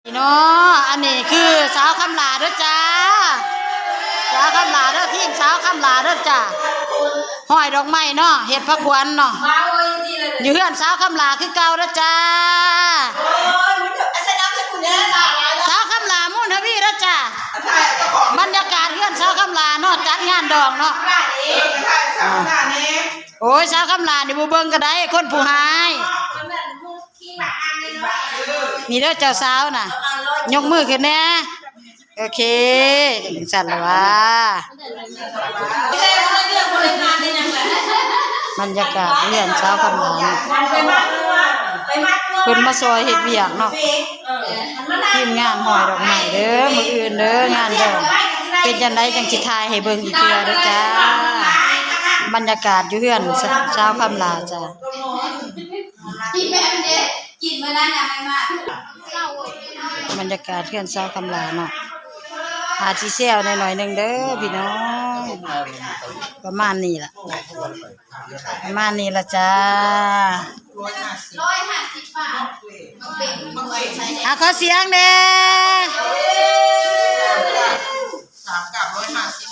ເນາະ ອັນນີ້ຄືສາວຄຳຫຼ້າເດີຈ້າ ສາວຄຳຫຼ້າເດີ ທີມສາວຄຳຫຼ້າເດີຈ້າ ຮ້ອຍດອກໄມ້ເນາະ ເຮັດພະຂວັນເນາະ ຢູ່ເຮືອນສາວຄຳຫຼ້າຄືເກົ່າເດີຈ້າ ສາວຄຳຫຼ້າມູນທະວີເດີຈ້າ ບັນຍາກາດເຮືອນສາວຄຳຫຼ້າເນາະ ຈັດງານດອງເນາະ ໂອ້ຍ ສາວຄຳຫຼ້ານີ້ບໍ່ເບິ່ງກໍໄດ້ ຄົນຜູ້ຮ້າຍ. ນີ້ເດີເຈົ້າສາວນະ ຍົກມືຂຶ້ນແດ່ ໂອເຄ ຈັ່ງຊັ້ນລະຫວາ ບັນຍາກາດເຮືອນສາວຄຳຫຼ້ານີ້ ເພິ່ນມາຊ່ອຍເຮັດວຽກເນາະ ທີມງານຮ້ອຍດອກໄມ້ເດີ ມື້ອື່ນເດີ ງານດອງ ເປັນຈັ່ງໃດຈັ່ງຊິຖ່າຍໃຫ້ເບິ່ງອີກເທື່ອເດີຈ້າ ບັນຍາກາດຢູ່ເຮືອນສາວຄຳຫຼ້າຈ້າ. ກິນແມ່ນເດ້ ກິນມື້ນັ້ນນະໃຫ້ມາ ບັນຍາກາດເຮືອນສາວຄຳຫຼ້າເນາະ ອາດຊິແຊວແດ່ໜ້ອຍໜຶ່ງເດີພີ່ນ້ອງ ປະມານນີ້ລະ ປະມານນີ້ລະຈ້າ ຮ້ອຍຫ້າສິບບາດ ອາ ຂໍສຽງແດ່ ສາມກັບຮ້ອຍຫ້າສິບ